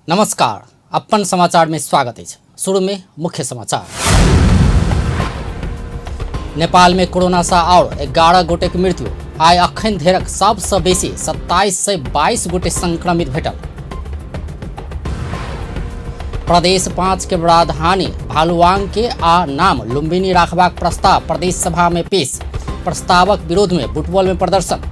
नमस्कार, अपन समाचार में स्वागत अछि। शुरू में मुख्य समाचार। नेपाल में कोरोना सँ आओर 11 गोटे के मृत्यु। आइ अखन धरिक सबसँ बेसी 2722 गोटे संक्रमित भेटल। प्रदेश 5 के राजधानी भालुवांग के आ नाम लुम्बिनी राखबाक प्रस्ताव प्रदेश सभा में पेश। प्रस्तावक विरोध में बुटवल में प्रदर्शन।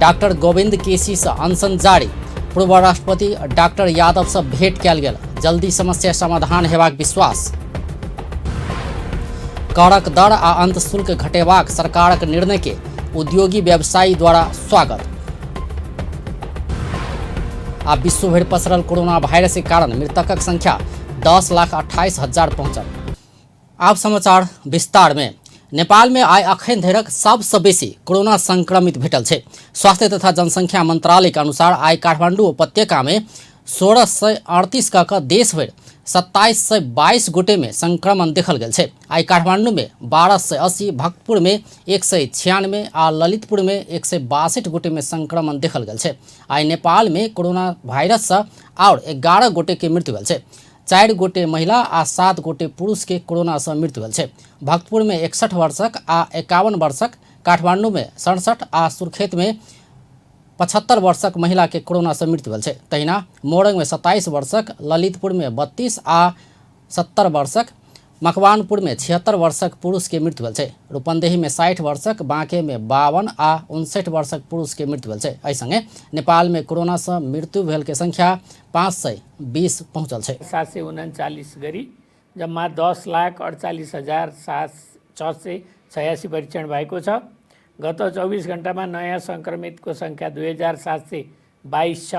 डॉक्टर गोविंद केसी से अनशन जारी। पूर्व राष्ट्रपति डॉक्टर यादव से भेंट कयल गेल। जल्दी समस्या समाधान हेबाक विश्वास। करक दर आ अंत शुल्क घटेबाक सरकारक निर्णय के उद्योगी व्यवसायी द्वारा स्वागत। आ विश्व भरि पसरल कोरोना वायरस के कारण मृतकक संख्या 10,28,000 पहुंचल। आब समाचार विस्तार में। नेपाल में आइ अखन धरिक सबसँ बेसी कोरोना संक्रमित भेटल छै। स्वास्थ्य तथा जनसंख्या मंत्रालय के अनुसार आइ काठमांडू उपत्यका में 1638 कऽ कऽ देश भरि 2722 गोटे में संक्रमण देखल गेल छै। आइ काठमांडू में 1280, भक्तपुर में 196 आ ललितपुर में 162 गोटे में संक्रमण देखल गेल छै। आइ नेपाल में कोरोना वायरस सँ आओर 11 गोटे के मृत्यु भेल छै। 4 गोटे महिला आ 7 गोटे पुरुष के कोरोना सँ मृत्यु भेल छै। भक्तपुर में 61 वर्षक आ 51 वर्षक, काठमांडू में 67 आ सुर्खेत में 75 वर्षक महिला के कोरोना सँ मृत्यु भेल छै। तहिना मोरंग में 27 वर्षक, ललितपुर में 32 आ 70 वर्षक, मकवानपुर में 76 वर्षक पुरुष के मृत्यु भेल छै। रूपन्देही में 60 वर्षक, बांके में 52 आ 59 वर्षक पुरुष के मृत्यु भेल छै। एहि संगे नेपाल में कोरोना सँ मृत्यु भेल के संख्या 520 पहुंचल छै। 739 गरी जम्मा 10,48,686 परीक्षण भएको छ। गत 24 घण्टामा नयाँ सङ्क्रमितको सङ्ख्या 2722 छ।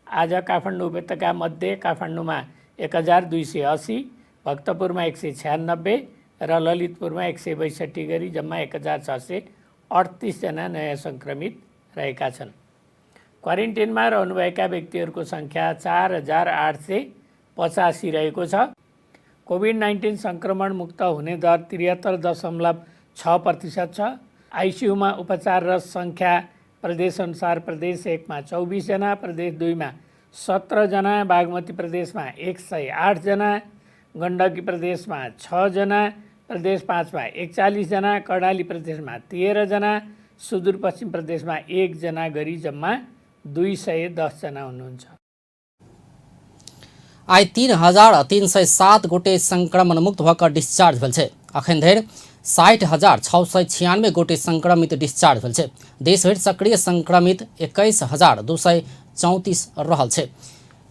आज काठमाडौँ उपत्यका मध्ये काठमाडौँमा 1280, भक्तपुरमा 196 र ललितपुरमा 162 गरी जम्मा 1638 जना नयाँ सङ्क्रमित रहेका छन्। क्वारेन्टिनमा रहनुभएका व्यक्तिहरूको सङ्ख्या 4885 रहेको छ। कोभिड-19 सङ्क्रमण मुक्त हुने दर 73.6% छ। आइसियुमा उपचाररत सङ्ख्या प्रदेशअनुसार प्रदेश 1 मा 24 जना, प्रदेश 2 मा 17 जना, बागमती प्रदेशमा 108 जना, गण्डकी प्रदेशमा 6 जना, प्रदेश 5 मा 41 जना, कर्णाली प्रदेशमा 13 जना, सुदूरपश्चिम प्रदेशमा 1 जना गरी जम्मा 210 जना हुनुहुन्छ। आइ 3307 गोटे संक्रमण मुक्त भऽ कऽ डिस्चार्ज भेल छै। अखन धरि 60,696 गोटे संक्रमित डिस्चार्ज भेल छै। देशभरि सक्रिय संक्रमित 21,234 रहल छै।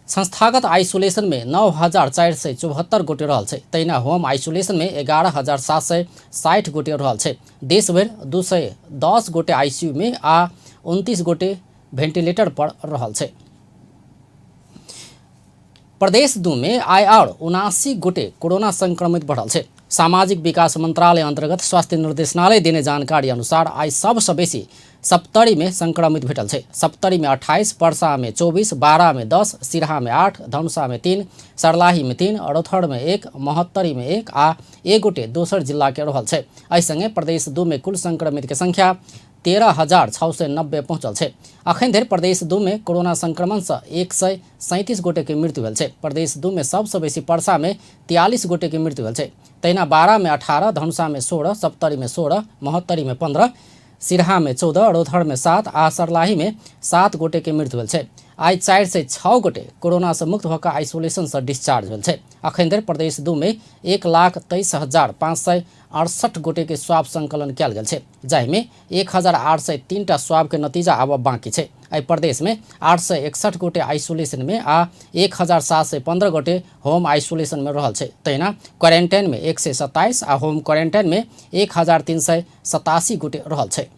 संस्थागत आइसोलेशन में 9,474 गोटे रहल छै। तहिना होम आइसोलेशन में 11,760 गोटे रहल छै। देशभरि 210 गोटे आईसीयू में आ 29 गोटे वेंटिलेटर पर रहल छै। प्रदेश 2 में आइ आओर 79 गोटे कोरोना संक्रमित बढ़ल छै। सामाजिक विकास मंत्रालय अंतर्गत स्वास्थ्य निर्देशनालय देने जानकारी अनुसार आइ सबसँ बेसी सप्तरी में संक्रमित भेटल छै। सप्तरी में 28, परसा में 24, बारा में 10, सिरहा में 8, धनुषा में 3, सर्लाही में 3, रौथर में 1, महोत्तरी में 1 आ 1 गोटे दोसर जिला के रहल छै। एहि संगे प्रदेश 2 में कुल संक्रमित के संख्या 13,690 पहुंचल छै। अखन धरि प्रदेश 2 में कोरोना संक्रमण सँ 137 गोटे के मृत्यु भेल छै। प्रदेश 2 में सबसँ बेसी परसा में 43 गोटे के मृत्यु भेल छै। तहिना बारा में 18, धनुषा में 16, सप्तरी में 16, महोत्तरी में 15, सिरहा में 14, रौथर में 7 आ सर्लाही में 7 गोटे के मृत्यु भेल छै। आइ 406 गोटे कोरोना सँ मुक्त भऽ कऽ आइसोलेशन सँ डिस्चार्ज भेल छै। अखन धरि प्रदेश 2 में 1,23,568 गोटे के स्वाब संकलन कयल गेल छै, जाहिमे 1,803 टा स्वाब के नतीजा आबऽ बाकी छै। एहि प्रदेश में 861 गोटे आइसोलेशन में आ 1,715 गोटे होम आइसोलेशन में रहल छै। तहिना क्वारेंटाइन में 127 आ होम क्वारेंटाइन में 1,387 गोटे रहल छै।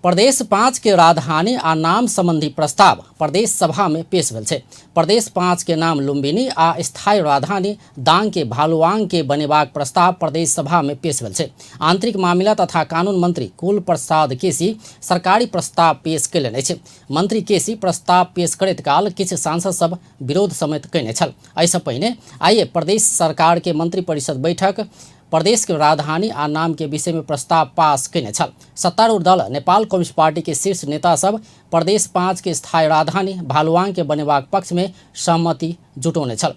प्रदेश 5 के राजधानी आ नाम संबंधी प्रस्ताव प्रदेश सभा में पेश भेल छै। प्रदेश 5 के नाम लुम्बिनी आ स्थायी राजधानी दांग के भालुआंग के बनेबाक प्रस्ताव प्रदेश सभा में पेश भेल छै। आंतरिक मामिला तथा कानून मंत्री कुल प्रसाद केसी सरकारी प्रस्ताव पेश कयलनि अछि। मंत्री केसी प्रस्ताव पेश करैत काल किछु सांसद सब विरोध समेत कयने छल। एहिसँ पहिने आइए प्रदेश सरकार के मंत्रिपरिषद बैठक प्रदेश के राजधानी आ नाम के विषय में प्रस्ताव पास कयने छल। सत्तारूढ़ दल नेपाल कम्युनिस्ट पार्टी के शीर्ष नेता सब प्रदेश 5 के स्थायी राजधानी भालुवांग के बनेबाक पक्ष में सहमति जुटौने छल।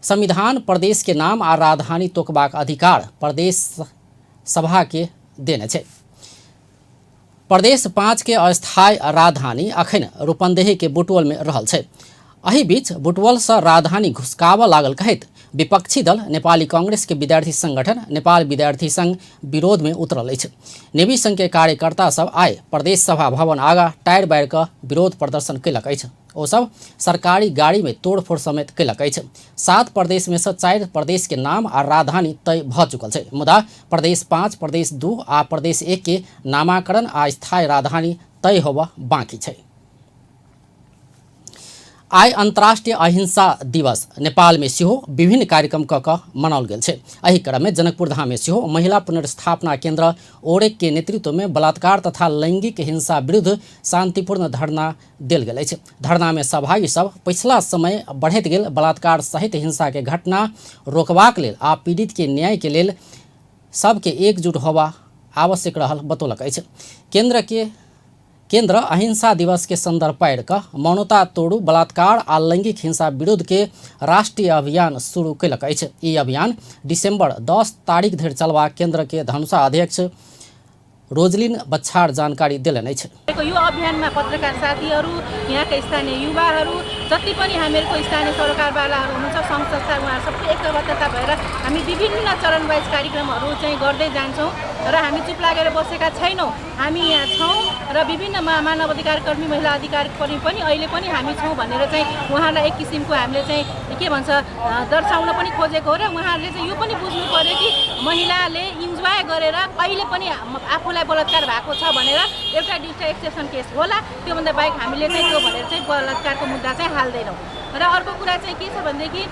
संविधान प्रदेश के नाम आ राजधानी तोकबाक अधिकार प्रदेश सभा के देने छै। प्रदेश 5 के अस्थायी राजधानी अखन रूपन्देही के बुटवल में रहल छै। एहि बीच बुटवल से राजधानी घुसकाबऽ लागल कहैत विपक्षी दल नेपाली कांग्रेस के विद्यार्थी संगठन नेपाल विद्यार्थी संघ विरोध में उतरल अछि। नेवी संघ के कार्यकर्ता सब आइ प्रदेश सभा भवन आगा टायर बारि कऽ विरोध प्रदर्शन कयलक अछि। ओ सब सरकारी गाड़ी में तोड़फोड़ समेत कयलक अछि। 7 प्रदेश में से 4 प्रदेश के नाम आ राजधानी तय भऽ चुकल छै, मुदा प्रदेश 5, प्रदेश 2 आ प्रदेश 1 के नामाकरण आ स्थायी राजधानी तय होबऽ बाकी छै। आइ अंतर्राष्ट्रीय अहिंसा दिवस नेपाल में सेहो विभिन्न कार्यक्रम कऽ कऽ मनाओल गेल छै। एहि क्रम में जनकपुर धाम में सेहो महिला पुनर्स्थापना केंद्र ओरेक के नेतृत्व में बलात्कार तथा लैंगिक हिंसा विरुद्ध शांतिपूर्ण धरना देल गेल अछि। धरना में सहभागी सब पछिला समय बढ़ैत गेल बलात्कार सहित हिंसा के घटना रोकबाक लेल आ पीड़ित के न्याय के लेल सबके एकजुट होबा आवश्यक रहल बतौलक अछि। केंद्र अहिंसा दिवस के संदर्भ पारि कऽ मौनता तोड़ू बलात्कार आ लैंगिक हिंसा विरुद्ध के राष्ट्रीय अभियान शुरू कयलक अछि। ई अभियान दिसंबर 10 तारीख धरि चलबाक केंद्र के धनुषा अध्यक्ष रोजलिन बच्छार जानकारी देलनि अछि। यो अभियानमा पत्रकार साथीहरू, यहाँका स्थानीय युवाहरू, जति पनि हामीहरूको स्थानीय सरोकारवालाहरू हुनुहुन्छ, सङ्घ संस्था, उहाँहरू सबै एकबद्धता भएर हामी विभिन्न चरणवाइज कार्यक्रमहरू चाहिँ गर्दै जान्छौँ र हामी चुप लागेर बसेका छैनौँ। हामी यहाँ छौँ र विभिन्न मानव अधिकार कर्मी, महिला अधिकार कर्मी पनि अहिले पनि हामी छौँ भनेर चाहिँ उहाँहरूलाई एक किसिमको हामीले चाहिँ के भन्छ दर्शाउन पनि खोजेको हो र उहाँहरूले चाहिँ यो पनि बुझ्नु पर्यो कि महिलाले इन्जोय गरेर कहिले पनि आफूलाई बलात्कार भएको छ भनेर एउटा दुईवटा एक्सेप्सन केस होला, त्योभन्दा बाहेक हामीले चाहिँ त्यो भनेर चाहिँ बलात्कारको मुद्दा चाहिँ हाल्दैनौँ। र अर्को कुरा चाहिँ के छ भनेदेखि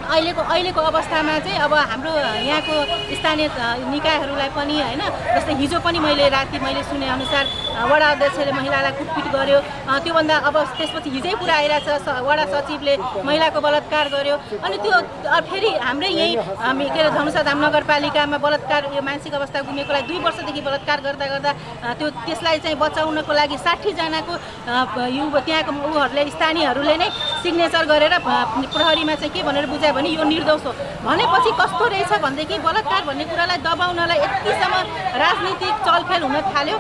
अहिलेको अवस्थामा चाहिँ अब हाम्रो यहाँको स्थानीय निकायहरूलाई पनि होइन, जस्तै हिजो पनि मैले राति सुनेअनुसार वडा अध्यक्षले महिलालाई कुटपिट गर्यो, त्योभन्दा अब त्यसपछि हिजै कुरा आइरहेछ वडा सचिवले महिलाको बलात्कार गर्यो। अनि त्यो फेरि हाम्रै यहीँ हामी के अरे धनुषाधाम नगरपालिकामा बलात्कार यो मानसिक अवस्था गुमेकोलाई 2 वर्षदेखि बलात्कार गर्दा गर्दा त्यो त्यसलाई चाहिँ बचाउनको लागि 60 जनाको युवा त्यहाँको उहरूले स्थानीयहरूले नै सिग्नेचर गरेर प्रहरीमा चाहिँ के भनेर बुझायो भने यो निर्दोष हो भनेपछि कस्तो रहेछ भनेदेखि बलात्कार भन्ने कुरालाई दबाउनलाई यतिसम्म राजनीतिक चलखेल हुन थाल्यो।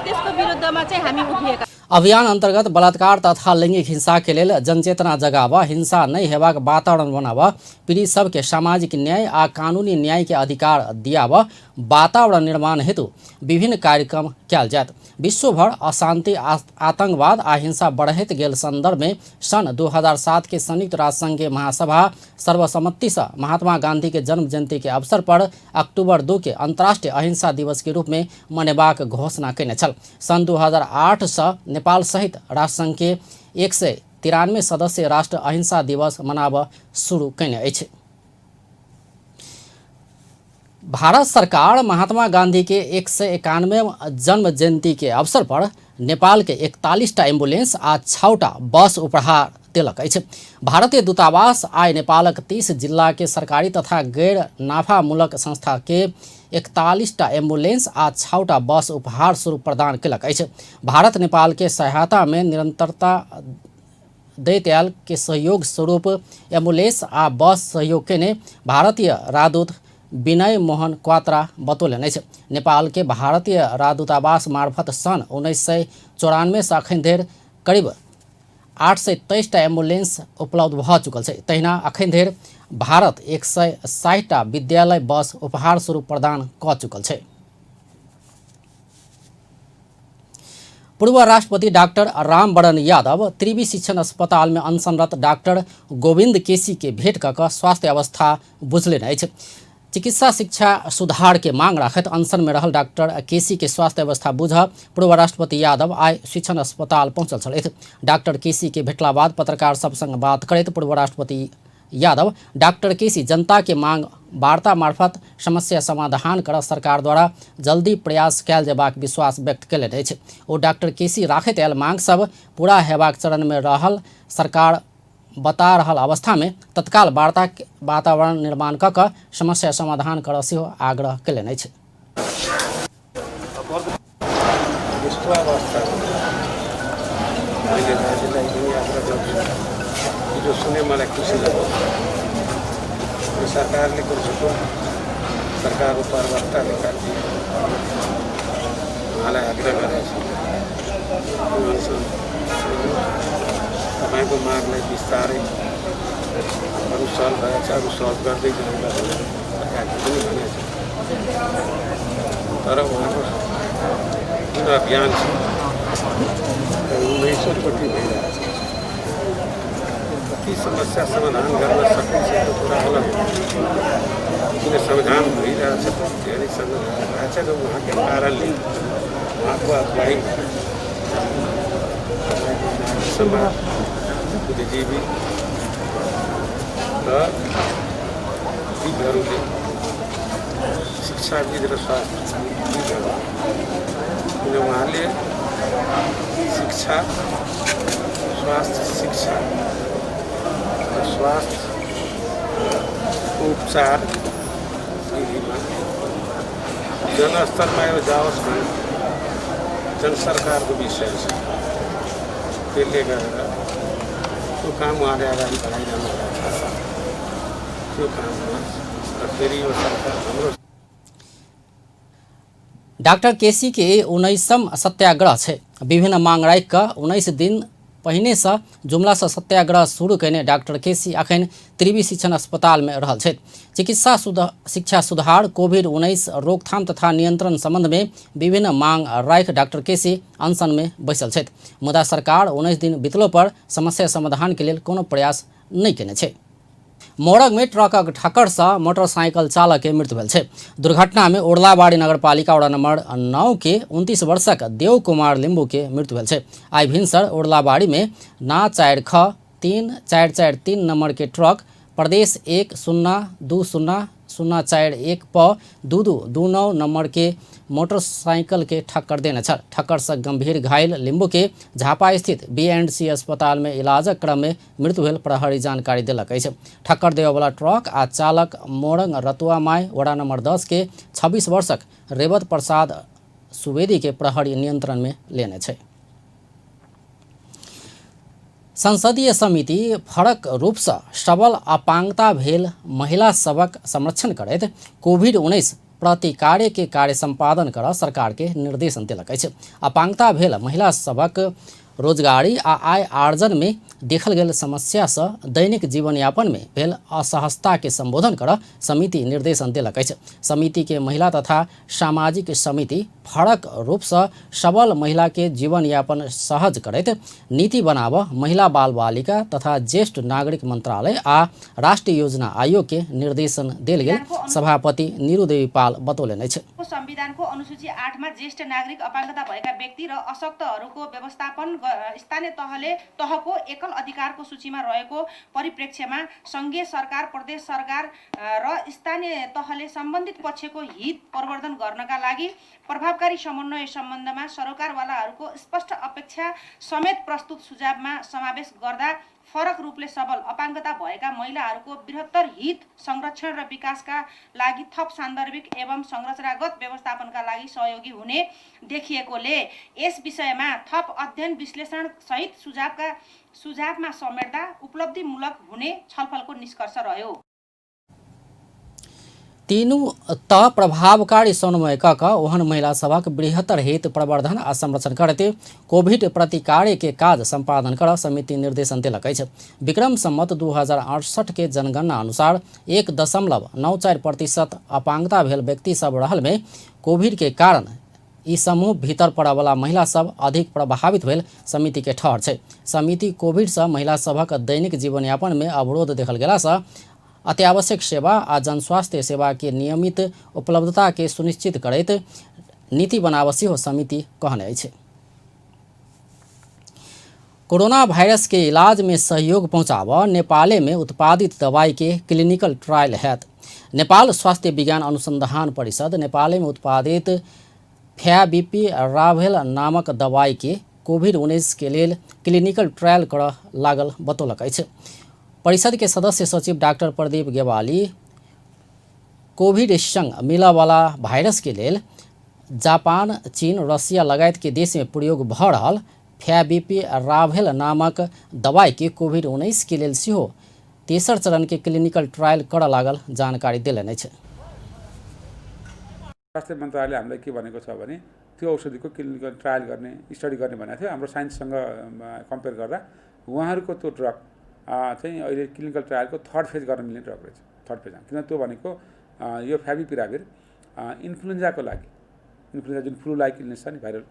त्यसको विरुद्धमा चाहिँ हामी उठिएका। अभियान अंतर्गत बलात्कार तथा लैंगिक हिंसा के लेल जनचेतना जगाब, हिंसा नहीं हेबाक वातावरण बनाब, पीड़ित सबके सामाजिक न्याय आ कानूनी न्याय के अधिकार दियाब, वातावरण निर्माण हेतु विभिन्न कार्यक्रम कयल जायत। विश्वभर अशांति, आतंकवाद आ हिंसा बढ़ैत गेल संदर्भ में सन 2007 के संयुक्त राष्ट्र संघ के महासभा सर्वसम्मति से महात्मा गांधी के जन्म जयंती के अवसर पर अक्टूबर 2 के अंतर्राष्ट्रीय अहिंसा दिवस के रूप में मनेबाक घोषणा कयने छल। सन 2008 से नेपाल सहित राष्ट्रसंघ के 193 सदस्य राष्ट्र अहिंसा दिवस मनाबऽ शुरू कयने अछि। भारत सरकार महात्मा गांधी के 191 जन्म जयंती के अवसर पर नेपाल के 41टा एम्बुलेंस आ 6टा बस उपहार देलक अछि। भारतीय दूतावास आइ नेपालक 30 जिला के सरकारी तथा गैर नाफामूलक संस्था के 41टा एम्बुलेंस आ 6टा बस उपहार स्वरूप प्रदान कयलक अछि। भारत नेपाल के सहायता में निरंतरता दैत आयल के सहयोग स्वरूप एम्बुलेंस आ बस सहयोग केने भारतीय राजदूत विनय मोहन क्वात्रा बतौलनि अछि। नेपाल के भारतीय राजदूतावास मार्फत सन 1994 से अखन धरि करीब 823टा एम्बुलेंस उपलब्ध भऽ चुकल छै। तहिना अखन धरि भारत 160टा विद्यालय बस उपहार स्वरूप प्रदान कऽ चुकल छै। पूर्व राष्ट्रपति डॉक्टर रामवरण यादव त्रिवी शिक्षण अस्पताल में अनशनरत डॉक्टर गोविंद केसी के भेंट कऽ कऽ स्वास्थ्य अवस्था बुझलनि अछि। चिकित्सा शिक्षा सुधार के मांग राखैत अनशन में रहल डॉक्टर केसी के स्वास्थ्य अवस्था बुझ पूर्व राष्ट्रपति यादव आइ शिक्षण अस्पताल पहुंचल छलथि। डॉक्टर केसी के भेटला बाद पत्रकार सब संग बात करैत पूर्व राष्ट्रपति यादव डॉक्टर केसी जनता के मांग वार्ता मार्फत समस्या समाधान कर सरकार द्वारा जल्दी प्रयास कयल जेबाक विश्वास व्यक्त कयलनि अछि। ओ डॉक्टर केसी राखैत आयल मांग सब पूरा हेबाक चरण में रहल सरकार बता रहल अवस्था में तत्काल वार्ता वातावरण निर्माण कऽ कऽ समस्या समाधान करऽ सेहो आग्रह कयलनि अछि। यस्तो अवस्थामा मैले दाजुलाई पनि आग्रह गर्छु, हिजो सुने मलाई खुसी लाग्यो। यो सरकारले कमसेकम सरकारको प्रवक्ताले काटियो, उहाँलाई आग्रह गरेको छु, तपाईँको मागलाई बिस्तारै अरू सल्भ भएको छ, अरू सल्भ गर्दै जाउँला भनेर सरकारले पनि भनेको छ। तर उहाँको जुन अभियान छ 19पट्टि भइरहेको छ, कति समस्या समाधान गर्न सकिन्छ त्यो कुरा अलग हो, किन समाधान भइरहेछ, धेरै समाधान भएको छ र उहाँकै कारणले, उहाँको अगुवाई समाज, बुद्धिजीवी र विदहरूले, शिक्षाविद र स्वास्थ्यविदहरू, किन उहाँले शिक्षा, स्वास्थ्य, शिक्षा र स्वास्थ्य उपचार विधिमा जनस्तरमा यो जाओस् भने जनसरकारको विषय छ। त्यसले गर्दा त्यो काम उहाँले अगाडि बढाइरहनु भएको छ। त्यो काममा र फेरि यो सरकार हाम्रो डाक्टर केसी के 19म सत्याग्रह छै। विभिन्न मांग राखि कऽ 19 दिन पहिने से जुमला से सत्याग्रह शुरू कयने डाक्टर केसी अखन त्रिवी शिक्षण अस्पताल में रहल छथि। चिकित्सा शिक्षा सुधार, कोविड-19 रोकथाम तथा नियंत्रण संबंध में विभिन्न मांग राखि डाक्टर केसी अनशन में बैसल छथि। मुदा सरकार 19 दिन बीतलो पर समस्या समाधान के लेल कोनो प्रयास नहि केने छै। मोरंग में ट्रकक ठक्कर से मोटरसाइकिल चालक के मृत्यु भेल छै। दुर्घटना में उर्लाबाड़ी नगरपालिका वार्ड नंबर 9 के 29 वर्षक देव कुमार लिम्बू के मृत्यु भेल छै। आइ भिनसर उर्लाबाड़ी में ना 4 ख 3 4 4 3 नंबर के ट्रक प्रदेश 1 0 2 0 0 4 1 प 2 2 2 9 नंबर के मोटरसाइकिल के ठक्कर देने छल। ठक्कर से गंभीर घायल लिम्बू के झापा स्थित B&C अस्पताल में इलाजक क्रम में मृत्यु भेल प्रहरी जानकारी देलक अछि। ठक्कर देबयवला ट्रक आ चालक मोरंग रतुआमाई वडा नंबर 10 के 26 वर्षक रेवत प्रसाद सुवेदी के प्रहरी नियंत्रण में लेने छै। संसदीय समिति फरक रूप से सबल अपांगता भेल महिला सबक संरक्षण करैत कोविड-19 प्रतिकार्य के कार्य सम्पादन कर सरकार के निर्देशन देलक अछि। अपांगता भेल महिला सबक रोजगारी आ आय आर्जन में देखल गेल समस्या से दैनिक जीवनयापन में भेल असहजता के संबोधन कर समिति निर्देशन देलक अछि। समिति के महिला तथा सामाजिक समिति फरक रूप से सबल महिला के जीवनयापन सहज करैत नीति बनाब महिला बाल बालिका तथा ज्येष्ठ नागरिक मंत्रालय आ राष्ट्रीय योजना आयोग के निर्देशन देल गेल सभापति नीरू देवी पाल बतौलनि अछि। संविधानको अनुसूची 8 मा ज्येष्ठ नागरिक, अपाङ्गता भएका व्यक्ति र अशक्तहरूको व्यवस्थापन स्थानीय तहले तहको एकल अधिकारको सूचीमा रहेको परिप्रेक्ष्यमा सङ्घीय सरकार, प्रदेश सरकार र स्थानीय तहले सम्बन्धित पक्षको हित प्रवर्धन गर्नका लागि प्रभावकारी समन्वय सम्बन्धमा सरोकारवालाहरूको स्पष्ट अपेक्षा समेत प्रस्तुत सुझावमा समावेश गर्दा फरक रूपले सबल अपाङ्गता भएका महिलाहरूको बृहत्तर हित संरक्षण र विकासका लागि थप सान्दर्भिक एवं संरचनागत व्यवस्थापनका लागि सहयोगी हुने देखिएकोले यस विषयमा थप अध्ययन विश्लेषण सहित सुझावमा समेट्दा उपलब्धिमूलक हुने छलफलको निष्कर्ष रह्यो। तीनू त प्रभावकारी समन्वय क कऽ ओहन महिला सभक बृहत्तर हित प्रवर्धन आ संरक्षण करैत कोविड प्रतिकार्य के काज सम्पादन कर समिति निर्देशन देलक अछि। विक्रम सम्वत 2068 के जनगणना अनुसार 1.94% अपांगता भेल व्यक्ति सब रहल में कोविड के कारण ई समूह भीतर पड़यवला महिला सब अधिक प्रभावित भेल समिति के ठहर छै। समिति कोविड सँ महिला सभक दैनिक जीवनयापन में अवरोध देखल गेला सँ अत्यावश्यक सेवा आ जनस्वास्थ्य सेवा के नियमित उपलब्धता के सुनिश्चित करैत नीति बनाबऽ सेहो समिति कहने अछि। कोरोना वायरस के इलाज में सहयोग पहुंचाबऽ नेपाले में उत्पादित दवाई के क्लिनिकल ट्रायल हैत। नेपाल स्वास्थ्य विज्ञान अनुसंधान परिषद नेपाले में उत्पादित फैबिपी राभेल नामक दवाई के कोभिड-19 के लेल क्लिनिकल ट्रायल करऽ लागल बतौलक अछि। परिषद के सदस्य सचिव डाक्टर प्रदीप गेवाली कोभिड संग मिलऽवला वायरस के लेल जापान, चीन, रसिया लगायत के देश में प्रयोग भऽ रहल फैविपिराविर नामक दवाई के कोभिड-19 के लेल सेहो तेसर चरण के क्लिनिकल ट्रायल करऽ लागल जानकारी देलनि अछि। स्वास्थ्य मन्त्रालयले हामीलाई के भनेको छ भने त्यो औषधिको क्लिनिकल ट्रायल गर्ने, स्टडी गर्ने भनेको थियो। हाम्रो साइन्ससँग कम्पेयर गर्दा उहाँहरूको त्यो ड्रग चाहिँ अहिले क्लिनिकल ट्रायलको थर्ड फेज गर्न मिल्ने ड्रग रहेछ, थर्ड फेजमा। किन त्यो भनेको यो फैविपिराविर इन्फ्लुएन्जाको लागि, इन्फ्लुएन्जा जुन फ्लू लाइक इलनेस छ नि, भाइरल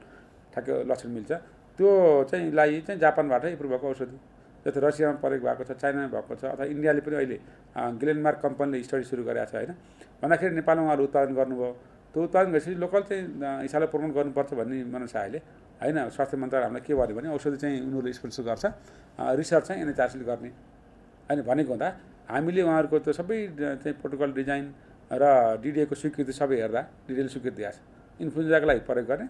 ठ्याक्कै लक्षण मिल्छ, त्यो चाहिँ लागि चाहिँ जापानबाट एप्रुभ भएको औषधि, जस्तै रसियामा प्रयोग भएको छ, चाइनामा भएको छ, अथवा इन्डियाले पनि अहिले ग्लेनमार्क कम्पनीले स्टडी सुरु गरेको छ होइन। भन्दाखेरि नेपालमा उहाँहरू उत्पादन गर्नुभयो, त्यो उत्पादन गरेपछि लोकल चाहिँ हिसाबले प्रमोट गर्नुपर्छ भन्ने मनसायले होइन। स्वास्थ्य मन्त्रालय हामीलाई के भन्यो भने औषधि चाहिँ उनीहरूले स्पोन्सर गर्छ, रिसर्च चाहिँ एनएचआरसीले गर्ने होइन भनेको हुँदा हामीले उहाँहरूको त्यो सबै चाहिँ प्रोटोकल डिजाइन र डिडिएको स्वीकृति सबै हेर्दा डिडिएले स्वीकृति दिएको छ। इन्फ्लुएन्जाको लागि प्रयोग गर्ने,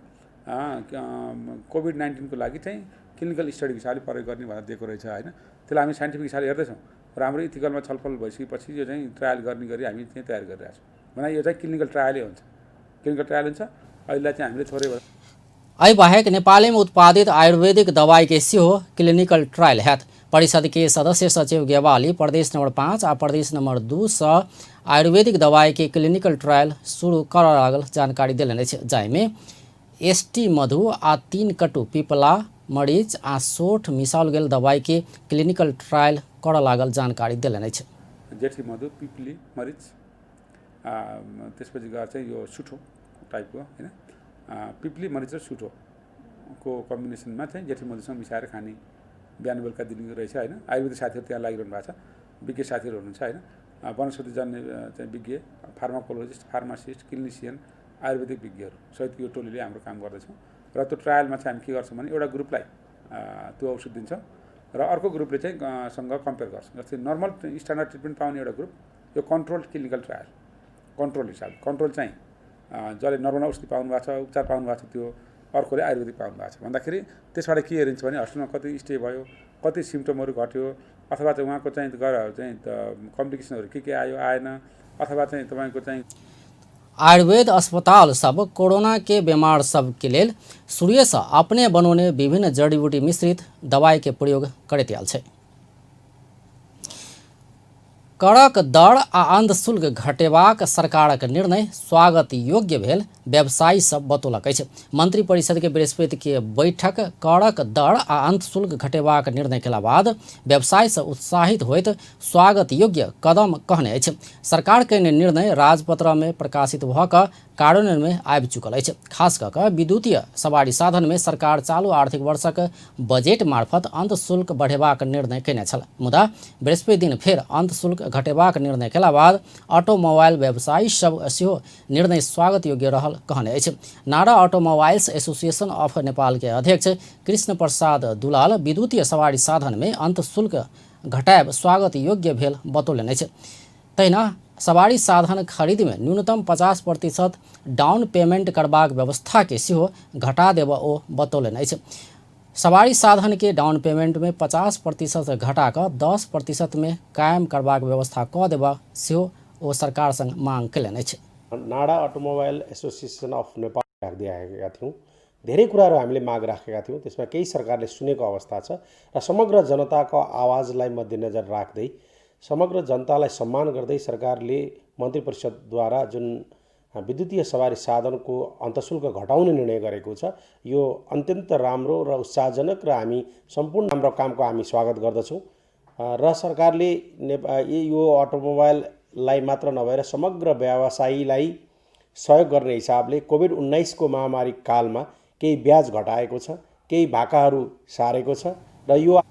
कोभिड-19को लागि चाहिँ क्लिनिकल स्टडीको हिसाबले प्रयोग गर्ने भनेर दिएको रहेछ होइन। त्यसलाई हामी साइन्टिफिक हिसाबले हेर्दैछौँ र हाम्रो इथिकलमा छलफल भइसकेपछि यो चाहिँ ट्रायल गर्ने गरी हामी चाहिँ तयार गरिरहेको छौँ। भन्दा यो चाहिँ क्लिनिकल ट्रायलै हुन्छ, क्लिनिकल ट्रायल हुन्छ। अहिले चाहिँ हामीले थोरै एहि बाहेक नेपालमे उत्पादित आयुर्वेदिक दवाई के सेहो क्लिनिकल ट्रायल हैत। परिषद के सदस्य सचिव गेवाली प्रदेश नंबर 5 आ प्रदेश नंबर 2 सँ आयुर्वेदिक दवाई के क्लिनिकल ट्रायल शुरू करऽ लागल जानकारी देलनि अछि, जाहिमे एसटी मधु आ 3 कटु पिपला मरीच आ सोंठ मिसाओल गेल दवाई के क्लिनिकल ट्रायल करऽ लागल जानकारी देलनि अछि। जेठी मधु, पिपली, मरिच, त्यसपछि गएर चाहिँ यो सुठो टाइपको होइन, पिपली मरिच र सुठोको कम्बिनेसनमा चाहिँ जेठी मधुसँग मिसाएर खाने बिहान बेलुका दिने रहेछ होइन। आयुर्वेदिक साथीहरू त्यहाँ लागिरहनु भएको छ, विज्ञ साथीहरू हुनुहुन्छ होइन, वनस्पति जन्य चाहिँ विज्ञ, फार्माकोलोजिस्ट, फार्मासिस्ट, क्लिनिसियन, आयुर्वेदिक विज्ञहरू सहित यो टोलीले हाम्रो काम गर्दैछौँ। र त्यो ट्रायलमा चाहिँ हामी के गर्छौँ भने एउटा ग्रुपलाई त्यो औषध दिन्छौँ र अर्को ग्रुपले चाहिँ सँग कम्पेयर गर्छौँ। जस्तै नर्मल स्ट्यान्डर्ड ट्रिटमेन्ट पाउने एउटा ग्रुप, यो कन्ट्रोल क्लिनिकल ट्रायल, कन्ट्रोल हिसाबले, कन्ट्रोल चाहिँ जसले नर्मल औषधि पाउनु भएको छ, उपचार पाउनु भएको छ, त्यो अर्कोले आयुर्वेदिक पाउनु भएको छ। भन्दाखेरि त्यसबाट के हेरिन्छ भने हस्पिटलमा कति स्टे भयो, कति सिम्टमहरू घट्यो, अथवा चाहिँ उहाँको चाहिँ गएर चाहिँ कम्प्लिकेसनहरू के के आयो आएन, अथवा चाहिँ तपाईँको चाहिँ आयुर्वेद अस्पताल सब कोरोना के बीमार सब के लेल शुरुए सँ अपने बनौने विभिन्न जड़ी-बूटी मिश्रित दवाई के प्रयोग करैत आयल छै। करक दर आ अंतशुल्क घटेबाक सरकारक निर्णय स्वागत योग्य भेल व्यवसायी सब बतौलक अछि। मंत्री परिषद के बृहस्पति के बैठक करक दर आ अंतशुल्क घटेबाक निर्णय केला बाद व्यवसायी सब उत्साहित होइत स्वागत योग्य कदम कहने अछि। सरकार के निर्णय राजपत्र में प्रकाशित भऽ कऽ कार्यान्वयन में आबि चुकल अछि। खास कऽ कऽ विद्युतीय सवारी साधन में सरकार चालू आर्थिक वर्षक बजेट मार्फत अंतशुल्क बढ़ेबाक निर्णय केने छल, मुदा बृहस्पति दिन फेर अंतशुल्क घटेबाक निर्णय केला बाद ऑटोमोबाइल व्यवसायी सब सेहो निर्णय स्वागत योग्य रहल कहने अछि। नारा ऑटोमोबाइल्स एसोसिएशन ऑफ नेपाल के अध्यक्ष कृष्ण प्रसाद दुलाल विद्युतीय सवारी साधन में अंतशुल्क घटायब स्वागत योग्य भेल बतौलनि अछि। तहिना सवारी साधन खरीद में न्यूनतम 50% डाउन पेमेंट करबाक व्यवस्था के सेहो घटा देबऽ ओ बतौलनि अछि। सवारी साधन के डाउन पेमेंट में 50% घटा कऽ 10% में कायम करबाक व्यवस्था कऽ देबऽ सेहो ओ सरकार संग मांग केलनि अछि। नाडा अटोमोबाइल एसोसिएसन अफ नेपाल राख्दै आएका थियौँ। धेरै कुराहरू हामीले माग राखेका थियौँ, त्यसमा केही सरकारले सुनेको अवस्था छ र समग्र जनताको आवाजलाई मध्यनजर राख्दै समग्र जनतालाई सम्मान गर्दै सरकारले मन्त्री परिषदद्वारा जुन विद्युतीय सवारी साधनको अन्तशुल्क घटाउने निर्णय गरेको छ, यो अत्यन्त राम्रो र उत्साहजनक र हामी सम्पूर्ण राम्रो कामको हामी स्वागत गर्दछौँ। र सरकारले यो अटोमोबाइललाई मात्र नभएर समग्र व्यवसायीलाई सहयोग गर्ने हिसाबले कोभिड-19 को महामारी कालमा केही ब्याज घटाएको छ, केही भाकाहरू सारेको छ र यो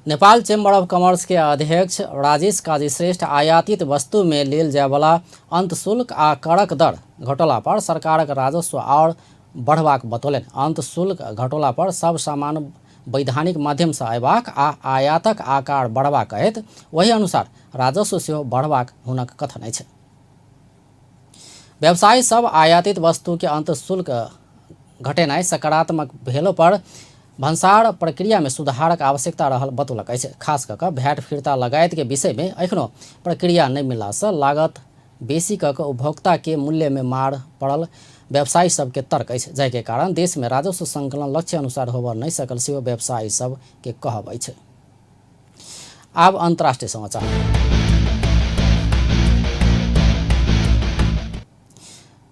नेपाल चेम्बर अफ कॉमर्स के अध्यक्ष राजेश काजी श्रेष्ठ आयातित वस्तु में लेल जायवला अंतशुल्क आ करक दर घटौला पर सरकारक राजस्व और बढ़बाक बतौलनि। अंतशुल्क घटौला पर सब सामान वैधानिक माध्यम से अयबाक आ आयातक आकार बढ़बाक कहैत ओहि अनुसार राजस्व सेहो बढ़बाक हुनक कथन अछि। व्यवसायी सब आयातित वस्तु के अंतशुल्क घटेनाइ सकारात्मक भेलो पर भन्सार प्रक्रियामे सुधारक आवश्यकता रहल बतौलक अछि। खास कऽ कऽ भ्याट फिर्ता लगायतके विषयमे एखनो प्रक्रिया नहि मिललासँ लागत बेसी कऽ कऽ उपभोक्ताके मूल्यमे मार पड़ल व्यवसायी सबके तर्क अछि, जाहिके कारण देशमे राजस्व संकलन लक्ष्य अनुसार होबऽ नहि सकल सेहो व्यवसायी सबके कहब अछि। आब अंतर्राष्ट्रीय समाचार।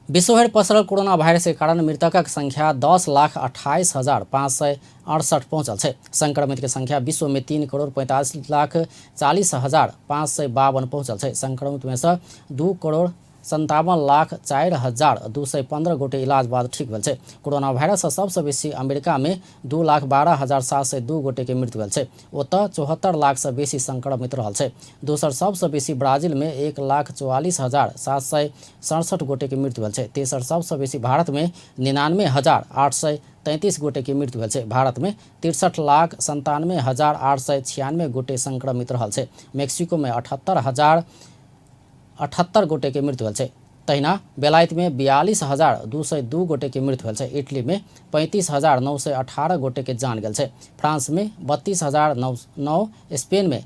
विश्वभरि पसरल कोरोना वायरस के कारण मृतकक संख्या 10,28,568 पहुंचल छै। संक्रमित के संख्या विश्व में 3,45,40,552 पहुंचल छै। संक्रमित में से 2,57,04,215 गोटे इलाज बाद ठीक भेल छै। कोरोना वायरस सँ सबसँ बेसी अमेरिका में 2,12,702 गोटे के मृत्यु भेल छै। ओतऽ 74 लाख सँ बेसी संक्रमित रहल छै। दोसर सबसँ बेसी ब्राजील में 1,44,767 गोटे के मृत्यु भेल छै। तेसर सबसँ बेसी भारत में 99,833 गोटे के मृत्यु भेल छै। भारत में 63,97,896 गोटे संक्रमित रहल छै। मेक्सिको में 78,078 गोटे के मृत्यु भेल छै। तहिना बेलायत में 42,202 गोटे के मृत्यु भेल छै। इटली में 35,918 गोटे के जान गेल छै। फ्रांस में 32,009, स्पेन में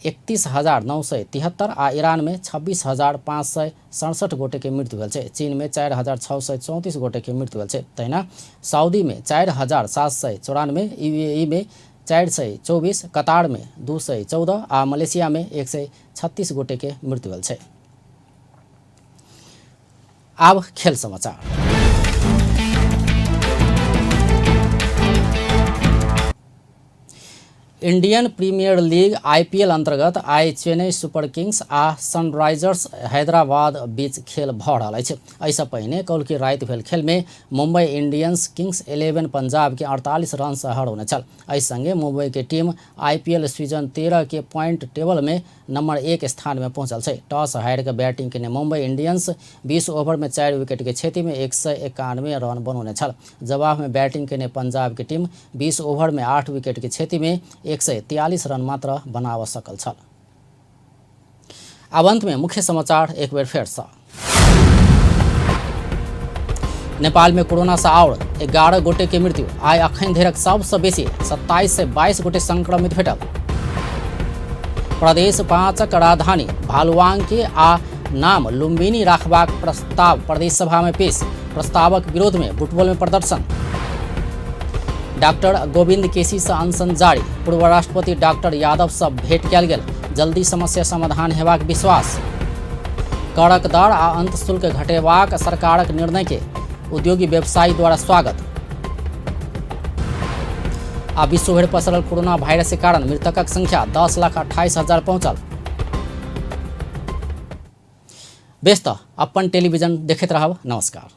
31,973 आ ईरान में 26,567 गोटे के मृत्यु भेल छै। चीन में 4,634 गोटे के मृत्यु भेल छै। तहिना सऊदी में 4,794, यूएई में 424, कतार में 214 आ मलेशिया में 136 गोटे के मृत्यु भेल छै। आब खेल समाचार। इंडियन प्रीमियर लीग आईपीएल अंतर्गत आइ चेन्नई सुपर किंग्स आ सनराइजर्स हैदराबाद बीच खेल भऽ रहल अछि। एहिसँ पहिने कौलकी राति भेल खेल में मुंबई इंडियंस किंग्स 11 पंजाब के 48 रन से हरौने छल। एहि संगे मुंबई के टीम आईपीएल सीजन 13 के पॉइंट टेबल में नंबर 1 स्थान में पहुंचल छै। टॉस हारि कऽ बैटिंग केने मुंबई इंडियंस 20 ओवर में 4 विकेट के क्षति में 191 रन बनौने छल। जवाब में बैटिंग केने पंजाब के टीम 20 ओवर में 8 विकेट के क्षति में 143 रन मात्र बनाबऽ सकल छल। आब अंत में मुख्य समाचार एक बेर फेरसँ। नेपाल में कोरोना से और 11 गोटे के मृत्यु। आइ अखन धरिक सबसँ बेसी 2722 गोटे संक्रमित भेटल। प्रदेश 5 राजधानी भालुवांग के आ नाम लुम्बिनी राखबाक प्रस्ताव प्रदेश सभा में पेश। प्रस्तावक विरोध में बुटवल में प्रदर्शन। डॉक्टर गोविंद केसी से अनशन जारी। पूर्व राष्ट्रपति डॉक्टर यादव से भेंट कयल गेल। जल्दी समस्या समाधान हेबाक विश्वास। करक दर आ अंत शुल्क घटेबाक सरकारक निर्णय के उद्योगी व्यवसायी द्वारा स्वागत। आ विश्वभरि पसरल कोरोना वायरस के कारण मृतकक संख्या 10,28,000 पहुंचल। बेस तऽ अपन टेलीविजन देखैत रहब। नमस्कार।